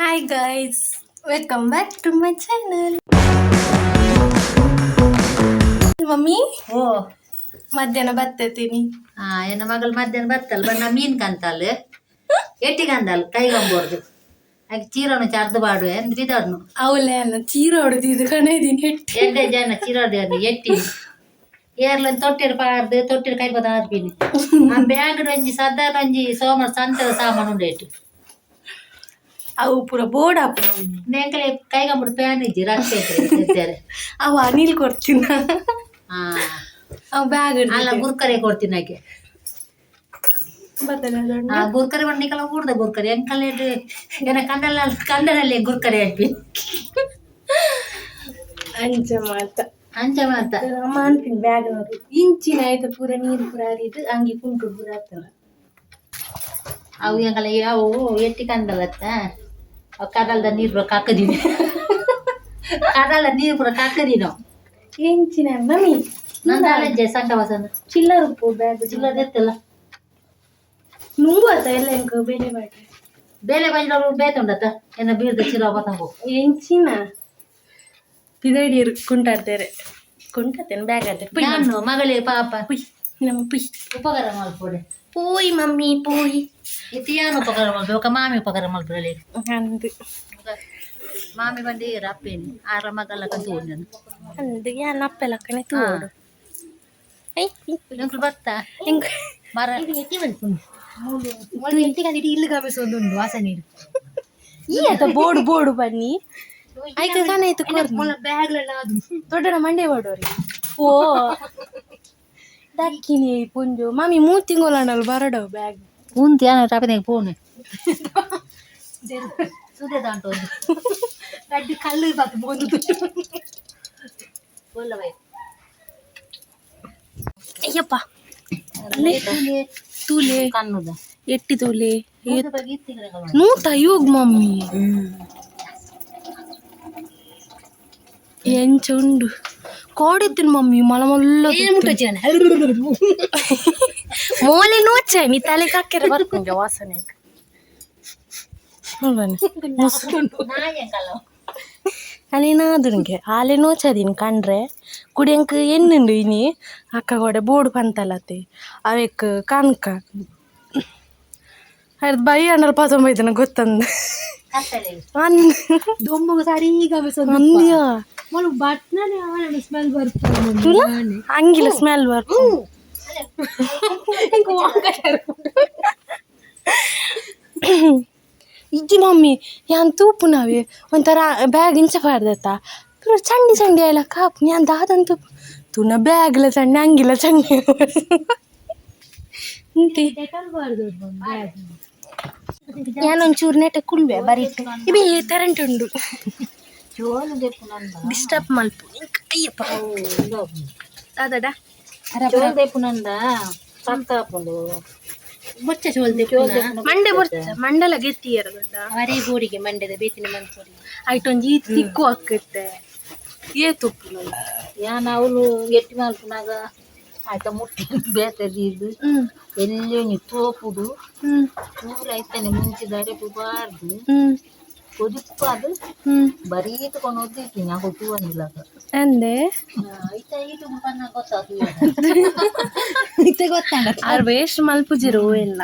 Hi guys, welcome back to my channel. Mummy. ಓ. ಮಧ್ಯಾಹ್ನ ಬತ್ತತೀನಿ. ಹಾ, ಎನ್ನ ಮಗಳು ಮಧ್ಯಾಹ್ನ ಬತ್ತಲ್ ಬಣ್ಣ ಮೀನ್ ಕಂತಲ್ ಎಟ್ಟಿಗಂದಲ್ ಕೈಗಂಬೋರ್ದು ಹಾಗೆ ಚೀರನು ಚರ್ದು ಬಾಡುವೆ ಅಂದ್ರೆ ಇದನ್ನು. ಅವಲೇ ಅಲ್ಲ, ಚೀರ ಹೊಡೆದಿದ್ದು ಕಣ ಇದೀನಿ ಹೆಟ್ಟಿ. ಎಡ್ಡೆ ಜನ ಚೀರೋದು ಎಟ್ಟಿ ಏರ್ಲನ್ ತೊಟ್ಟಿರ್ ಪಾಡ್ದು ತೊಟ್ಟಿರ್ ಕೈ ಬದ ಆರ್ಪಿನಿ. ಆ ಬ್ಯಾಗ್ ಒಂಜಿ ಸದಾನ ಒಂಜಿ ಸೋಮ ಸಂತದ ಸಾಮಾನು ಉಂಡೇಟು. ಅವು ಪೂರ ಬೋರ್ಡ್ ಆಪ. ನೆಂಕಲೆ ಕೈಗಂಬುಡು ಪ್ಯಾನ್ ಇಜ್ಜಿ ರಟ್ಟೆ ಇದ್ದಾರೆ. ಅವ ಅನಿಲ್ ಕೊಡ್ತೀನ. ಹಾ. ಅವ ಬ್ಯಾಗ್. ಅಲ್ಲ, ಗುರ್ಕರೆ ಕೊಡ್ತೀನಿ ಆಕೆ. ಬತ್ತಲ್ಲ. ಆ ಗುರ್ಕರೆ ಬಂಡಿಕಲ ಊರ್ದ ಗುರ್ಕರೆ ಎಂಕಲೆ ಏನ ಕಂಡಲ್ಲ ಕಂಡನಲ್ಲಿ ಗುರ್ಕರೆ ಅನ್ಪಿ. ಅಂಚ ಮಾತ. ಅಂಚ ಮಾತ. ಅಮ್ಮ ಅನ್ಪಿನಿ ಬ್ಯಾಗ್ ಇಂಚಿನ ಆಯ್ತು, ಪೂರ ನೀರು ಪೂರ ಹರಿದು ಅಂಗಿ ಕುಂಟು ಪೂರ ಆಗ್ತದ. ಅವು ಎಂಕಲ ಅವು ಎಟ್ಟಿ ಕಂದಲತ್ತ ಅವು ಕಡಲ್ದ ನೀರು ಪೂರ ಕಾಕದಿನಿ, ಕಡಲ ನೀರು ಪೂರ ಕಾಕದಿನೋ. ಎಂಚಿನ ಮಮ್ಮಿ? ನಂದು ಸಂಕ ವಸನ. ಚಿಲ್ಲರ್ ಉಪ್ಪು ಬ್ಯಾಗ್. ಚಿಲ್ಲರ್ ಎತ್ತಲ್ಲ. ನುಂಗು ಆತ ಎಲ್ಲ ಎಂಕ ಬೇಲೆ ಬಾಟ್ರೆ. ಬೇಲೆ ಬಂದ್ರೆ ಬೇತುಂಡತ್ತ ಎನ್ನ ಬೀರ್ದ ಚಿರ ಬತ್ತಂಗು. ಎಂಚಿನ ಪಿದಡಿಯರು ಕುಂಟಾಡ್ತಾರೆ, ಕುಂಟತ್ತೇನೆ ಬ್ಯಾಗ್ ಅದೇ. ನಾನು ಮಗಳೇ ಪಾಪ. ಪುಯ್ ನಮ್ಮ ಪುಯ್. ಉಪಕಾರ ಮಲ್ಪೊಡೆ. ಪೋಯ್ ಮಮ್ಮಿ ಪೋಯ್. ಇತ್ತಿಯಾನು ಉಪಕಾರ ಮಲ್ಪೆ ఒక ಮಾಮಿ ಉಪಕಾರ ಮಲ್ಪೊಡಲಿ. ಅಂದು. ಮಾಮಿ ಬಂದು ಅಪ್ಪೇನಿ ಆರ ಮಗಲ್ಲ ಕಂತು ನಾನು. ಅಂದು ಯಾನ್ ಅಪ್ಪೆಲಕ್ಕನೆ ತೂಡು I. ಎಂಕುಲು ಬತ್ತ. ಎಂಕ್ ಮರ ಇಲ್ಲು ವಾಸನೆ. ಈ ಆತ ಬೋಡು ಬೋಡು ಬನ್ನಿ ಐಕ ಕಾನಾಯ್ತು ಕೊರ್ನು. ಬ್ಯಾಗ್. ದೊಡ್ಡನ ಮಂಡೆ ಬೋಡೋರಿ ಓ ದಕ್ಕಿನಿ ಪುಂಜು ಮಾಮಿ ಮೂರು ತಿಂಗಳಾಂಡಲ್ ಬರಡವು ಬ್ಯಾಗ್. ಉಂತಿ ಯಾನ ಟಾಪಿನ ಫೋನ್ ಸುದೆ ದಾಂಟು ರಡ್ಡು ಕಲ್ಲು ಬಾತು ಬೋಂದು. ಬೊಲ್ಲ ಬೈ. ಅಯ್ಯಪ್ಪ, ತೂಲೆ. ಕಣ್ಣುದ. ಎಟ್ಟಿ ತೂಲೆ. ನೂತ ಯೋಗ್ ಮಮ್ಮಿ ಎಂಚ ಉಂಡು ಕೋಡಿತ್ತಿನ ಮಮ್ಮಿ ಮಲ ಮಲ್ಲ ಮೋಲೆ ನೋಚ ನೀ ತಲೆ ಕಕ್ಕೆರೆ ಬರ್ಪುಂಗೆ ವಾಸನೆ. ಅಲೇನಾದುಂಗೆ ಆಲೆ ನೋಚದಿನ್ ಕಂಡ್ರೆ ಕುಡಿಯಂಕ್ ಎನ್ನುಂಡು ಇನಿ ಅಕ್ಕ ಕೊಡೆ ಬೋಡು ಪಂತಲತೆ ಅವೆಕ್ ಕನ್ಕ ಅರ್ಧ ಬೈ ಅಂಡಲ್ ಪತೊಂಬೈತನ ಗೊತ್ತಂದ ಅನ್. ದೊಂಬುಗು ಸರಿ. ಅಂದ್ಯಾ. ಮೊಲು ಬಟ್ನನೆ ಸ್ಮೆಲ್ ಬರ್ಪುಂಡು. ತುಲ ಅಂಗಿಲ ಸ್ಮೆಲ್ ಬರ್ಪು. ಇಜ್ಜಿ ಮಮ್ಮಿ, ಯಾನ್ ತೂಪುನವೆ ಒಂಥರ ಬ್ಯಾಗ್ ಇಂಚ ಪಾಡ್ದತ್ತ ಪೂರ ಚಂಡಿ ಚಂಡಿ ಆಯ್ಲ ಕಾಪು. ಯಾನ್ ದಾದನ್ ತೂಪು ತುನ ಬ್ಯಾಗ್ಲ ಚಂಡಿ ಅಂಗಿಲ ಚಂಡಿ ಅಂತೆ. ಯಾನೊಂಚೂರು ನೆಟ ಕುಲ್ವೆ ಬರೀಟ್ ಇಬಿ ಕರೆಂಟ್ ಉಂಡು. ಚೋಲು ದೆಪ್ಪುನಂದ. ಡಿಸ್ಟರ್ಬ್ ಮಲ್ಪು ಅಯ್ಯಪ್ಪ ದಾದಡ. ಚೋಲು ದೆಪ್ಪುನಂದ ಪಕ್ಕ ಆಪುಂಡು ಬೊಚ್ಚ ಚೋಲು ದೆಪ್ಪುನ. ಮಂಡೆ ಬೊರ್ಚ ಮಂಡಲ ಗೆತ್ತಿಯರ ದೊಡ್ಡ. ಅರೆ ಗೋಡಿಗೆ ಮಂಡೆದ ಬೇತಿನ ಮನ್ಸೋಡಿ. ಐಟೊಂಜಿ ತಿಕ್ಕು ಹಾಕುತ್ತೆ ಏತುಪ್ಪು. ಯಾನ್ ಅವಳು ಎಟ್ಟಿ ಮಲ್ಪುನಾಗ ಆಯ್ತ ಮುಟ್ಟಿ ಬೇತೆ ದೀದು ಎಲ್ಲಿ ಒಂಜಿ ತೋಪುಡು ಚೂರು ಐತನೆ ಮುಂಚಿದ ಅಡೆಪು ಬಾರ್ದು ಕೊದಿಪ್ಪಾದು ಬರೀ ತಕೊಂಡು ಒದ್ದಿದ್ದೀನಿ ಅವು ತೂವನಿಲ್ಲ. ಅಂದೆ. ಐತ ಈಟು ಪನ್ನ ಗೊತ್ತಾತು ಇತ್ತೆ ಗೊತ್ತಾಂಡ. ಆರ್ ವೇಸ್ಟ್ ಮಲ್ಪುಜಿರು ಎಲ್ಲ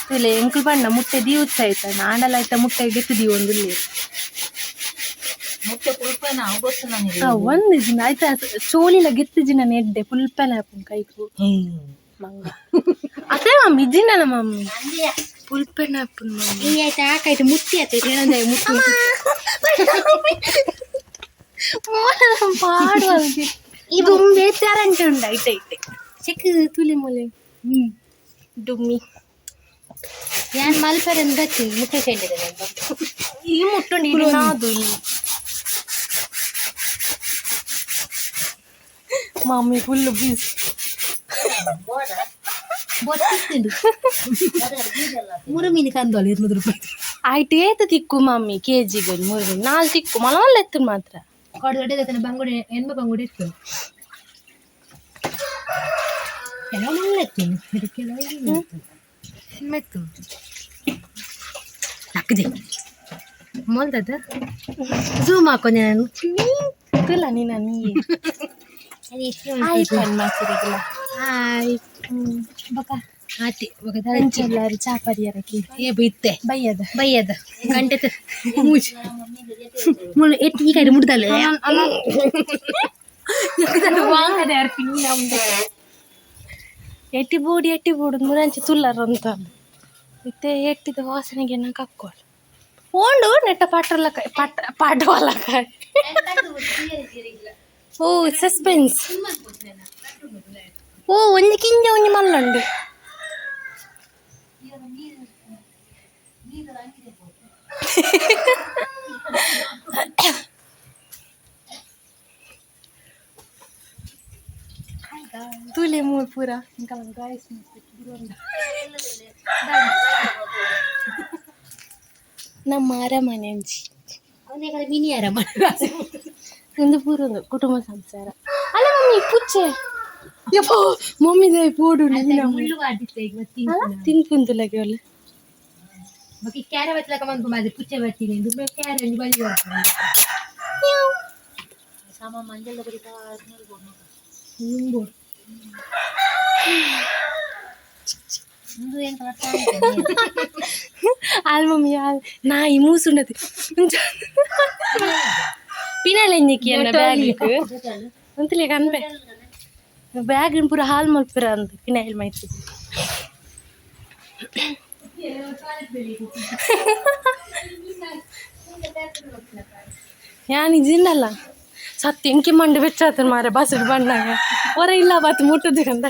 ತುಲೆ ಎಂಕುಲು ಪಂಡ ಮುಟ್ಟೆ ದೀವುಚ್ಚ ಆಯ್ತ ನಾಂಡಲ ಆಯ್ತ ಮುಟ್ಟೆ ಗೆತ್ತು ದೀವೊಂದುಲ್ಲೆ. ಮುಟ್ಟೆ ಪುಲ್ಪನ ಅವು ಗೊತ್ತು ನನಗೆ. ಒಂದು ದಿನ ಆಯ್ತಾ ಚೋಲಿಲ ಗೆತ್ತು ಜಿನ ಎಡ್ಡೆ ಪುಲ್ಪೆನ ಆಪುಂಡು ಕೈಪು ಮಂಗ ಅದೇ ಮಮ್ಮಿ ಇಜ್ಜಿನಲ್ಲ ಮಮ್ಮಿ ಪುಲ್ಪೆನ ಆಪುಂಡು ಮಮ್ಮಿ. ಈ ಆಯ್ತಾ ಆಕಾಯ್ತು ಮುಟ್ಟಿ ಆಯ್ತು ಏನಂದ್ರೆ ಮುಟ್ಟಿ. ಪಾಡುವ ಇದು ಬೇತಾರಂಟೆ ಉಂಡು ಐತೆ ಐತೆ ಚೆಕ್ ತುಲಿ ಮೊಲೆ ಡುಮ್ಮಿ. ಯಾನ್ ಮಲ್ಪೆರನ್ ಗತಿ ಮುಟ್ಟೆ ಚೆಂಡಿದೆ. ಈ ಮುಟ್ಟುಂಡು ಇಡೀ ನಾದು ಇಲ್ಲಿ ಮಮ್ಮಿ ಫುಲ್ ಬೀಸ್. ಮೂರು ಮೀನು ಕಂದೋಳು 200 ರೂಪಾಯಿ. ಆಯ್ತು ಏತ ತಿಕ್ಕು ಮಮ್ಮಿ ಕೆಜಿಗೆ ಮೂರು ಮೀನು ನಾಲ್ ತಿಕ್ಕು ಮಲವಲ್ಲ ಎತ್ತು ಮಾತ್ರ. ಕೊಡು ದೊಡ್ಡದೈತನ ಬಂಗುಡೆ ಎನ್ಮ ಬಂಗುಡೆ ಇತ್ತು ಕೆಲವು ಮಲ್ಲ ಇತ್ತು ಕೆಲವು ಎನ್ಮ ಇತ್ತು ನಕ್ಕದೆ. ಮೊಲ್ದದ ಝೂಮ್ ಹಾಕೊಂಡೆ ನಾನು. ತುಲ ನೀನ ನೀ. ಹಾಯ್ ಪನ್ ಮಾತಿರಿಗಿಲ್ಲ. ಹಾಯ್. ಬಕ ಆತಿ ಬೊಕ. ಅಂಚೆಲ್ಲಾರು ಚಾ ಪರಿಯರಕ್ಕೆ. ಏ ಬೈತೆ. ಬೈಯದ. ಬೈಯದ ಗಂಟೆ ಮೂಜಿ ಮುಳ್ಳು ಎತ್ತಿ ಈ ಕಡೆ ಮುಡ್ದಲ್ಲ. ಎಟ್ಟಿ ಬೋಡಿ ಎಟ್ಟಿ ಬೋಡು ಮುರಂಚಿ ತುಲ್ಲರ್ ಅಂತ ಇತ್ತೆ ಎಟ್ಟಿದ ವಾಸನೆಗೆ ನಂಗೆ ಕಕ್ಕೋಳು ಓಂಡು ನೆಟ್ಟ ಪಾಟ್ರಲ್ಲ ಪಟ್ ಪಾಟವಲ್ಲ. ಓ ಸಸ್ಪೆನ್ಸ್. ಓ ಒಂಜಿ ಕಿಂಜ ಒಂಜಿ ಮಲ್ಲುಂಡು. ತೂಲೆ ಮೂರು ಪೂರ ಗಾಯ್ಸ್. ನಮ್ಮ ಅರಮನೆ ಅಂಚಿ. ಮಿನಿ ಆರಾಮ. ಒಂದು ಪೂರ ಒಂದು ಕುಟುಂಬ ಸಂಸಾರ ಅಲ್ಲ ಮಮ್ಮಿ? ಪುಚ್ಚೆ ಯಪ್ಪೋ ಮಮ್ಮಿ they ಪೋಡು. ಮುಳ್ಳು ಬಾರ್ದಿತ್ತ ಈಗ ಮತ್ತೆ. ತಿನ್ಪುಂದುಲಗೆ ಒಳ್ಳೆ. ಬೊಕ ಕ್ಯಾರೆ ಬತ್ತಲಕ ಮನ್ಪು ಮಾಜಿ ಪುಚ್ಚೆ ಬತ್ತೀನಿ ದುಂಬೆ ಕ್ಯಾರೆ ಒಂಜಿ ಬಲಿ ಸಮ ಮಂಜಲ್ ಬರಿ. ಬೋಡು ಇಂದು ಎಂಕಲ. ಆಲ್ ಮಮ್ಮಿ ಆಲ್ ನಾಯಿ ಮೂಸುಂಡತಿ ಪಿನಲ್ ಎಂಜಿಕ್ಕಿ ಅನ್ನ ಬ್ಯಾಗ್ ಅಂತಲೇ ಕನ್ಬೆ ಬ್ಯಾಗ್ ಪೂರ ಹಾಲ್ ಮಲ್ಪುರ ಅಂದ್ ಪಿನೈಲ್ ಮೈತಿ. ಯಾನ್ ಇಜಿಂಡಲ್ಲ ಸತ್ಯ ಎಂಕಿ ಮಂಡೆ ಬೆಚ್ಚಾತ ಮಾರೆ ಬಸ್ ಬಂದಾಗ ಹೊರ ಇಲ್ಲ ಬಾತ್ ಮುಟ್ಟುದು ಕಂದ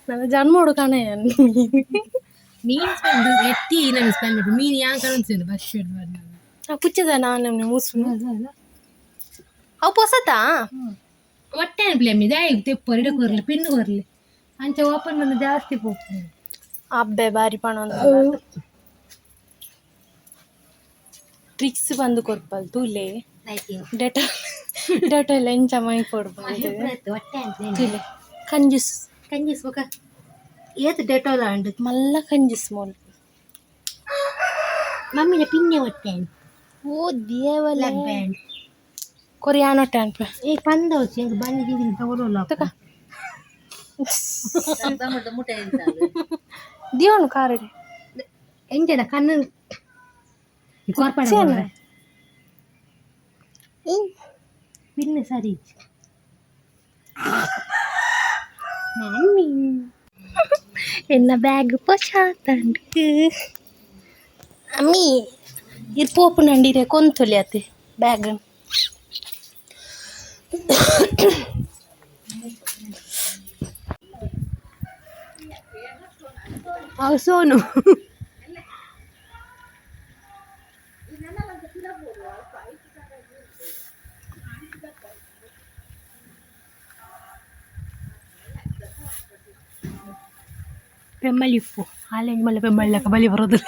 ನನ್ನ ಜನ್ಮೋಡು ಕಾಣೆ. ಮೀನ್ ಸ್ಮೆಲ್ ಎತ್ತಿ ನನ್ ಸ್ಮೆಲ್ ಮೀನ್ ಯಾನ್ ಕಾಣಿಸ್ತದೆ ಬಸ್. ಪುಚ್ಚದ ನಾನು ಮೂಸು ಅವು ಪೊಸತಾ. ಹೊಟ್ಟೆ ಅನ್ಪ್ಲೆ ದಾಯಿ ತೆಪ್ಪು ಇಡ ಕೊರ್ಲಿ ಪಿನ್ ಕೊರ್ಲಿ ಅಂಚ ಓಪನ್ ಬಂದು ಜಾಸ್ತಿ ಪೋಪು. ಅಬ್ಬೆ ಬಾರಿ ಪಣ ಟ್ರಿಕ್ಸ್ ಬಂದು ಕೊರ್ಪಲ್ ತೂಲೆ. ಡೆಟಾಲ್ ಡೆಟಾಲ್ ಎಂಚ ಮೈ ಕೊಡ್ಬೋದು. ಹೊಟ್ಟೆ. ತೂಲೆ ಕಂಜೂಸ್. ಕಂಜೂಸ್ ಬೊಕ ಏತ್ ಡೆಟಾಲ್ ಅಂಡ್. ಮಲ್ಲ ಕಂಜೂಸ್ ಮೋಲ್. ಮಮ್ಮಿನ ಪಿನ್ನೆ ಹೊಟ್ಟೆ. ಓ ದೇವಲ. ಬ್ಯಾಂಡ್. ಕೊರಿಯಾನ ಹೊಟ್ಟೆ ಅನ್ಪ. ಏ ಪಂದವಚ್ಚಿ ಎಂಕ್ ಬನ್ನಿ ದೀದಿನ ತಗೊಳ್ಳೋಲ್ಲ. ತಕ ದಿಯೋನು ಕಾರಡಿ. ಎಂಜನ ಕಣ್ಣು ಕೊರ್ಪಡ. ಪಿನ್ ಸರಿ. ಮಮ್ಮಿ ಎನ್ನ ಬ್ಯಾಗ್ ಪೊಚಾತಂಡು ಅಮ್ಮಿ ಇರ್ ಪೋಪು ನಂಡಿರೆ ಕೊಂತೊಲಿ ಅತ್ತೆ ಬ್ಯಾಗ್. ಅವು ಸೋನು. ಪೆಮ್ಮಲಿ ಉಪ್ಪು ಹಾಲೆಂಜ್ ಮಲ್ಲ ಪೆಮ್ಮಳ್ಳಕ ಬಲಿ ಬರೋದಿಲ್ಲ.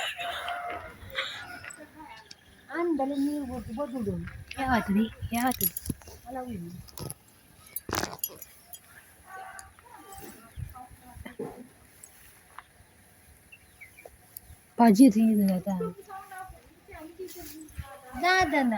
ಯಾವತ್ತದಿ ಯಾವತ್ತದಿ? ಪಜಿ ದಾದನ.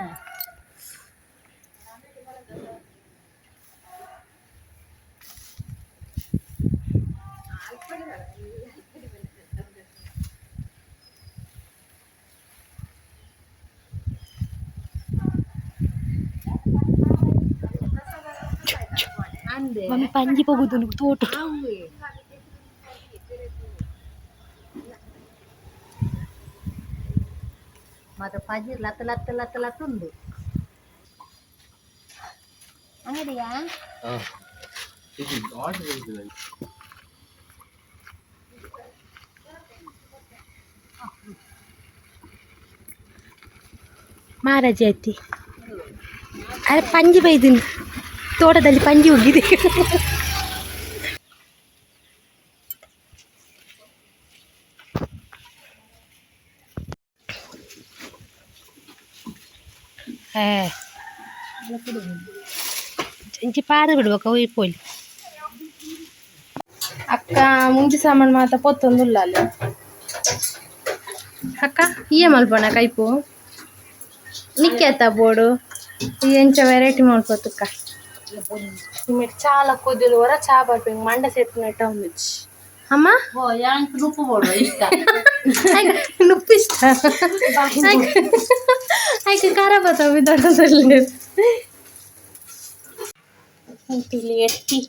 ಮಮ್ಮಿ ಪಂಜಿ ಪೋಗುದು ತೋಟ. ಮಾತ್ರ ಪಜಿ ಲತ್ತ ಲತ್ತ ಲತ್ತ ಲತ್ತ ಉಂಡು ಅಂಗಡಿಯಾ. ಮಹಾರಾಜ ಅತ್ತಿ ಅರೆ ಪಂಜಿ ಬೈದಿನಿ ತೋಟದಲ್ಲಿ ಪಂಜಿ ಹೋಗಿದೆ. ಇಂಚಿ ಪಾದ ಬಿಡ್ಬೇಕ ಒಯ್ಪೋಲಿ. ಅಕ್ಕ ಮುಂಚೆ ಸಾಮಾನು ಮಾತ ಪೊತ್ತೊಂದುಲ್ಲ ಅಲ್ಲ ಅಕ್ಕ? ಈಯ ಮಲ್ಪಣ ಕೈಪು. ನಿಕ್ಕೆತ್ತ ಬೋಡು ಎಂಚ ವೆರೈಟಿ ಮಾಡ್ಕೋತಕ್ಕ ನಿಮಗೆ ಚಾಲ ಕೊದಿಲು ಹೊರ ಚಾ ಬರ್ಬೇಕು ಮಂಡ ಸೇರ್ಪಿನಟ್ಟ ಒಂದಿಚ್ಚಿ ಅಮ್ಮ. ಓ ಯಾಂಕ್ ನುಪ್ಪು ಬೋಡು ಇಷ್ಟ. ನುಪ್ಪು ಇಷ್ಟ. ಆಯ್ಕೆ ಖಾರ ಬತ್ತಾವ ದೊಡ್ಡದಲ್ಲಿ. ಇಲ್ಲಿ ಎಟ್ಟಿ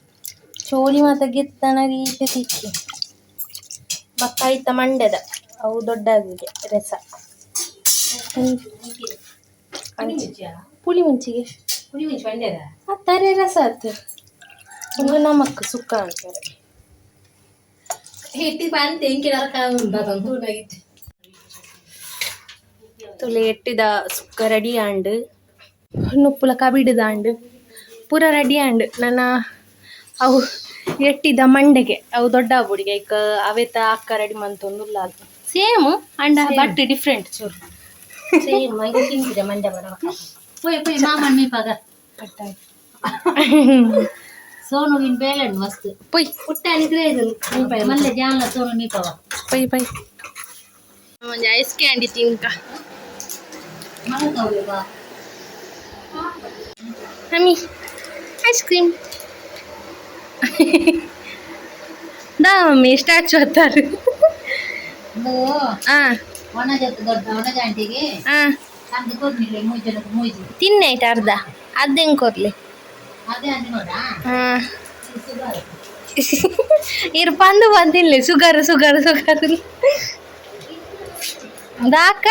ಚೋಲಿ ಮಾತ ಗೆತ್ತನ ರೀತಿ ತಿಕ್ಕಿ ಬಕ್ಕಾಯ್ತ ಮಂಡ್ಯದ ಅವು ದೊಡ್ಡಾಗಿದೆ ರಸ. ಪುಳಿ ಮುಂಚಿಗೆ. ಪುಳಿ ಮುಂಚೆ ಮಂಡ್ಯದ. ಆ ತರೆ ರಸ ಆತು ಒಂದು ನಮಕ್ ಸುಕ್ಕ ಅಂತಾರೆ. ಹಿಟ್ಟಿ ಬಂತೆ ಇಂಕೆ ನರಕ ಉಂಟು. ತುಲೆ ಎಟ್ಟಿದ ಸುಕ್ಕ ರೆಡಿ ಆಂಡ್, ನುಪ್ಪುಲ ಕಬಿಡಿದಾಂಡ್, ಪೂರ ರೆಡಿ ಆಂಡ್. ನನ್ನ ಅವು ಎಟ್ಟಿದ ಮಂಡೆಗೆ ಅವು ದೊಡ್ಡ ಬುಡಿಗೆ ಐಕ್ ಅವೇತ ಅಕ್ಕ ರೆಡಿ ಮಂತೊಂದುಲ್ಲ. ಸೇಮ್ ಅಂಡ ಬಟ್ ಡಿಫ್ರೆಂಟ್ ಚೂರು. ಸೇಮ್ ಮಂಗೆ ತಿಂತಿದೆ ಮಂಡ್ಯ ಬಡ. ಪೋಯ್ ಪೋಯ್ ಮಾಮನ್ ಮೀಪಾಗ ಸೋನು ವಿನ್ ಬೇಲಣ್ಣು ಮಸ್ತ್. ಪೊಯ್. ಪುಟ್ಟಾನಿದ್ರೆ ಇದು ಮಲ್ಲೆ ಜಾನ್ಲ ಸೋನು ಮೀಪವ. ಪೊಯ್ ಪೊಯ್. ಒಂಜಿ ಐಸ್ ಕ್ಯಾಂಡಿ ತಿನ್ಕ. ಮಲಕವ್ವೆ ಬಾ. ಅಮ್ಮಿ, ಐಸ್ ಕ್ರೀಮ್ ದಾ ಮಮ್ಮಿ. ಸ್ಟ್ಯಾಚು ಹತ್ತಾರೆ. ಒಂದು ಒಣ ಜೊತೆ ದೊಡ್ಡ ಒಣ ಜಾಂಟಿಗೆ ತಂದು ಕೊಡ್ನಿಲ್ಲ ಮೂರು ಜನಕ್ಕೆ ಮೂಜಿ. ತಿನ್ನೆ ಆಯ್ತು ಅರ್ಧ ಅರ್ಧ ಹೆಂಗ್ ಕೊರ್ಲಿ. ಅದೇ ಅಂದ್ ನೋಡಾ. ಶುಗರ್. ಇರ್ ಪಂದು ಬಂದಿಲ್ಲ, sugar sugar sugar ದಾಕ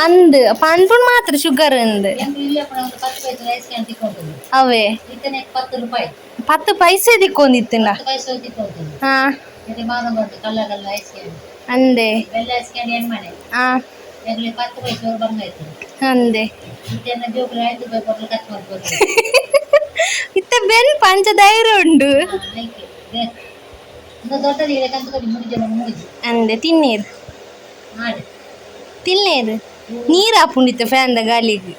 ಅಂದ್ ಪನ್ಪುಣ್ ಮಾತ್ರ ಶುಗರ್ ಅಂದ್. ಎಂಕ್ ಇಲ್ಲಿ ಅಪ್ಪಣ ಒಂದು 10 ಪೈಸೆ ರೈಸ್ can ತಿಕ್ಕೊಂತದೆ. ಅವೇ. ಇತ್ತನೆ 10 ರೂಪಾಯಿ. 10 ಪೈಸೆ ದಿಕ್ಕೊಂದಿತ್ತಿಂಡ. 10 ಪೈಸೆ ತಿಕ್ಕೊಂತದೆ. ಮತ್ತೆ ಮಾರಂಬಂತು ಕಲ್ಲ ಕಲ್ಲ ಐಸ್ ಕ್ಯಾಂಡಿ. ಅಂದೆ. ಬೆಲ್ಲ ಐಸ್ ಕ್ಯಾಂಡಿ ಎಣ್ಮನೆ. ಎಂಗ್ಲಿ 10 ಪೈಸೆ ಅವರು ಬಂಗಾಯ್ತು. ಅಂದೆ. ಇತ್ತೆನ ಜೋಕುಲು 5 ರೂಪಾಯಿ ಕೊಟ್ಟಲು ಖರ್ಚು ಮಾಡ್ಬೋದು. ಇತ್ತ ಬೆನ್ ಪಂಚ ಧೈರ್ಯ ಉಂಡು. ಐಕೆ ಒಂದು ದೊಡ್ಡದು ಇದೆ ಕಂತು ಕೊಡಿ ಮೂರು ಜನ ಮೂಜಿ. ಅಂದೆ, ತಿನ್ನೇರು. ಮಾಡಿ. ತಿನ್ನೇರು, ನೀರು ಹಾಪುಂಡಿತ್ತು ಫ್ಯಾನ್ದ ಗಾಲಿಗೆ.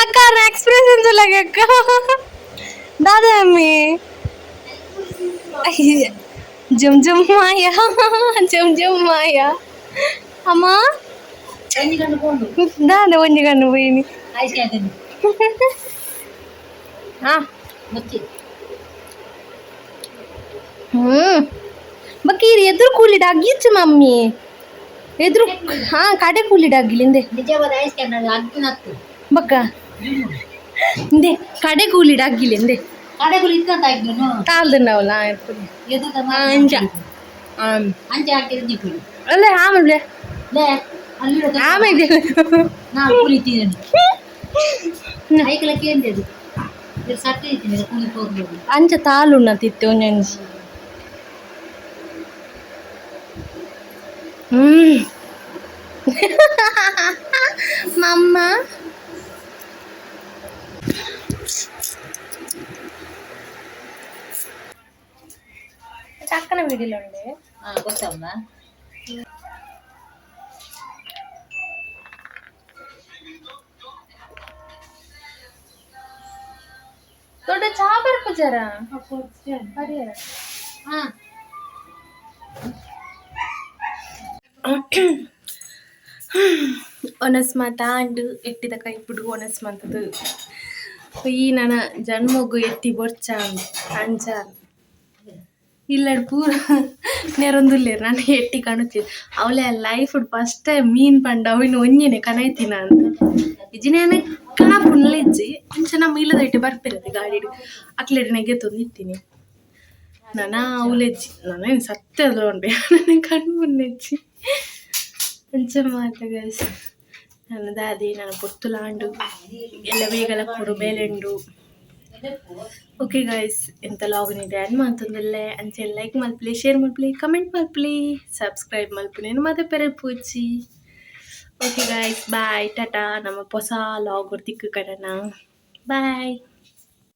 ಅಕ್ಕ ಎಕ್ಸ್ಪ್ರೆಷನ್ ಅಕ್ಕ ದಾದಾ ಅಮ್ಮಿ. ಜುಮ್ ಜುಮ್ ಮಾಯಾ, ಜುಮ್ ಜುಮ್ ಮಾಯಾ ಅಮ್ಮ. ಒಂಜಿ ಗಂಡು ಕೊಂಡು. ದಾದ ಒಂಜಿ ಕಣ್ಣು పోయిನಿ. Ice candy. ಹಾ. ಮುಚ್ಚಿ. ಬಕ್ಕೀರಿ ಎದುರು ಕೂಲಿಡ್ ಅಗ್ಗಿಚ್ಚು ಮಮ್ಮಿ ಎದುರು. ಹಾ, ಕಡೆ ಕೂಲಿಡ್ ಅಗ್ಗಿಲಿಂದೆ. ನಿಜವಾದ ಐಸ್ ಕ್ಯಾಂಡಿ ಅಗ್ಗಿನತ್ತು. ಬಕ್ಕ ಇಂದೆ ಕಡೆ ಕೂಲಿಡ್ ಅಗ್ಗಿಲಿಂದೆ. ಕಡೆಗಳು ಇತ್ತಂತ ಅಗ್ಗಿನು. ತಾಲ್ದನ್ನವಲ್ಲ. ಎದುರು. ಅಂಚ. ಅಂಚೆ ಹಾಕಿದ್ರೆ ಕೂಲಿ. ಅಲ್ಲ, ಆಮೇಲೆ. ಲೇ ಅಲ್ಲಿ. ಆಮೇಲೆ. ನಾವು ಕೂಲಿ ತಿಂದನು ಐಕಲಕ್ಕೆ ಏನು ಅದು ಇದು ಸಟ್ಟೆ ಇದ್ದೀನಿ ಕೂಲಿ ಹೋಗ್ಬೋದು. ಅಂಚ ತಾಲುಣ್ಣ ತಿತ್ತೆ ಒಂಜೊಂಜಿ. ಮಮ್ಮ. ಚಕ್ಕನ ವಿಡಿಯೋలో ఉండే. ಹಾಂ ಗೊತ್ತಮ್ಮ. ದೊಡ್ಡ ಚಾ ಬರ್ಪು ಜರ ಪರಿಯರ. ಹಾಂ. ಒನಸ್ ಮಾತ ಆಂಡ್ ಎಟ್ಟಿದ ಕೈಪುಡು ಒನಸ್ ಮಂತದು. ಈ ನನ್ನ ಜನ್ಮಗು ಎಟ್ಟಿ ಬೊರ್ಚ ಅಂಚ ಇಲ್ಲಡ್ ಪೂರ ನೆರೊಂದುಲ್ಲೆರ್. ನಾನು ಎಟ್ಟಿ ಕಣುತ್ತಿ ಅವಳೆ life first time ಮೀನ್ ಪಂಡ ಅವಿನ ಒಂಜೆನೆ ಕನೈತಿನ ಅಂತ. ಇಜ್ಜಿನ ಕಣಪುಂಡ್ಲ ಇಜ್ಜಿ. ಅಂಚ ನಮ್ಮ ಇಲ್ಲದ ಇಟ್ಟು ಬರ್ಪಿರತ್ತೆ ಗಾಡಿಡ್ ಅಕ್ಲೆಡ್ ನೆಗೆತೊಂದು ಇತ್ತೀನಿ ನಾನ. ಅವಲೆಜ್ಜಿ ನಾನು ಸತ್ಯ ಉಂಟು ನನ್ನ ಕಣ್ಮುನ್ನೆಜ್ಜಿ. ಅಂಚ ಮಾತ ಗೈಸ್. ನನ್ನ ದಾದಿ ನನ್ನ ಪೊತ್ತುಲಾಂಡು ಎಲ್ಲ ಬೇಗಲ ಕೊಡು ಬೇಲೆಂಡು. ಓಕೆ ಗೈಸ್, ಎಂತ ಲಾಗ್ನಿದೆ ಅನ್ ಮಾತೊಂದುಲ್ಲೆ. ಅಂಚೆ ಲೈಕ್ ಮಲ್ಪಲೆ, ಶೇರ್ ಮಲ್ಪಲೆ, ಕಮೆಂಟ್ ಮಲ್ಪಲೆ, ಸಬ್ಸ್ಕ್ರೈಬ್ ಮಲ್ಪಲೆ ಮತ್ತೆ ಪೆರೆ ಪೂಚಿ. ಓಕೆ ಗೈಸ್, ಬಾಯ್, ಟಾಟಾ. ನಮ್ಮ ಹೊಸ ಲಾಗ್ ತಿಕ್ಕು ಕಡನ. ಬಾಯ್.